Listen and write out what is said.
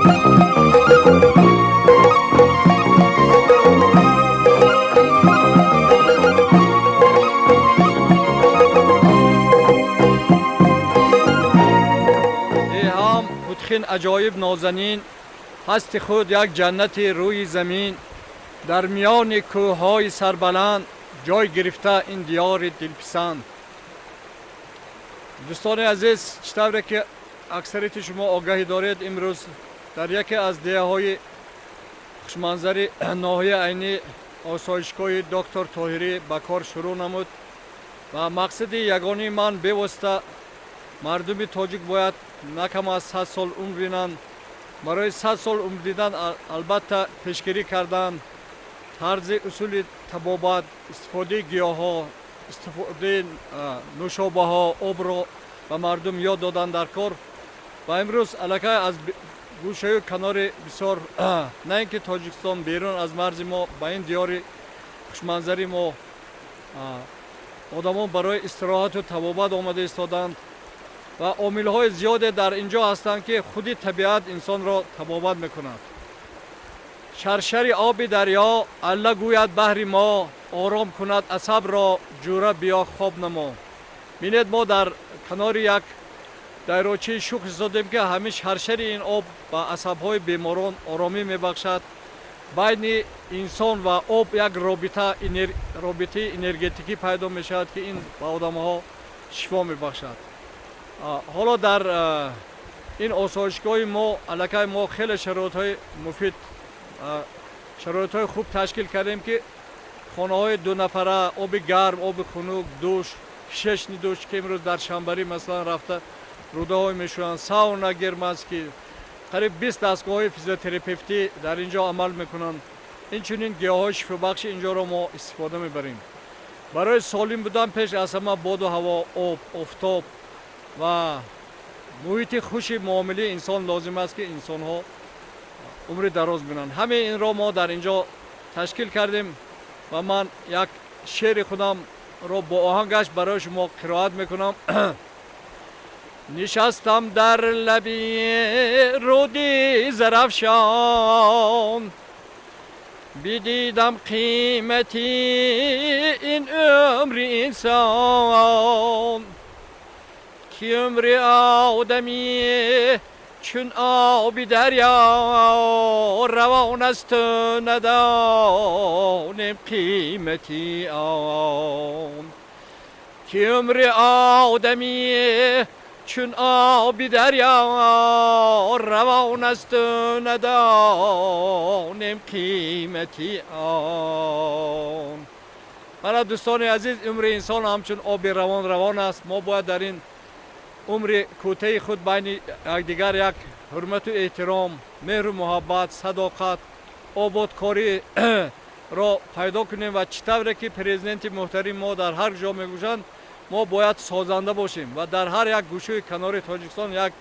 Ҳам Путхин аҷоиб нозанин, ҳасти худ як ҷаннати рӯи замин. Дар миёни кӯҳҳои сарбаланд ҷой гирифта ин диёри дилписанд. Дӯстони азиз, чӣ тавре ки аксарияти шумо огаҳӣ доред, имрӯз дар яке аз деҳаҳои хушманзари ноҳияи Айнӣ осоишгоҳи доктор Тоҳирӣ ба кор шурӯъ намуд ва мақсади ягонии ман бевосита мардуми тоҷик бояд на кам аз 100 сол умр бинанд. Барои 100 сол умр дидан, албатта, пешгирӣ кардан, тарзи усули табобат, истифодаи гиёҳҳо, истифодаи нӯшобаҳо, обро ба мардум ёд додан дар кор. Ва имрӯз аллакай аз гӯшаю канори бисёр, на ин ки Тоҷикистон, берун аз марзи мо ба ин диёри хушманзари мо одамон барои истироҳату табобат омада истоданд. Ва омилҳои зиёде дар ин ҷо ҳастанд, ки худи табиат инсонро табобат мекунад. Шаршари оби дарё алла гӯяд баҳри мо, ором кунад асабро, ҷура биё хоб намо. Бинед, мо дар канори як дарёчаи шух истодем, ки ҳамин шаршари ин об ба асабҳои беморон оромӣ мебахшад. Байни инсон ва об як робитаи энергетикӣ пайдо мешавад, ки ин ба одамҳо шифо мебахшад. Ҳоло дар ин осоишгоҳи мо аллакай мо хеле шароитҳои муфид, шароитҳои хуб ташкил кардем, ки хонаҳои дунафара, оби гарм, оби хунук, душ, кишечный душ, ки имрӯз дар Шамбарӣ, масалан, рафта рӯдаҳое мешӯянд, сауна германский, қариб 20 дастгоҳҳои физиотерапевтӣ дар ин ҷо амал мекунанд. Инчунин гиёҳҳои шифобахши ин ҷоро мо истифода мебарем. Барои солим будан пеш аз ҳама боду ҳаво, об, офтоб ва муҳити хуши муомилаи инсон лозим аст, ки инсонҳо умри дароз бинанд. Ҳамаи инро мо дар ин ҷо ташкил кардем ва ман як шеъри худамро бо оҳангаш барои шумо қироат мекунам. Нишастам дар лаби руди Зарафшон, бидидам қимати ин умри инсон, ки умри одамӣ чун оби дарё равон асту надонем қимати он, ки умри одамӣ чун оби дарё равон асту надонем қимати он. Мана, дӯстони азиз, умри инсон ҳамчун оби равон равон аст. Мо бояд дар ин умри кӯтаҳи худ байни якдигар як ҳурмату эҳтиром, меҳру муҳаббат, садоқат, ободкориро пайдо кунем. Ва чӣ тавре ки президенти муҳтарими мо дар ҳар ҷо мегӯшанд, мо бояд созанда бошем ва дар ҳар як гӯшаи канори Тоҷикистон як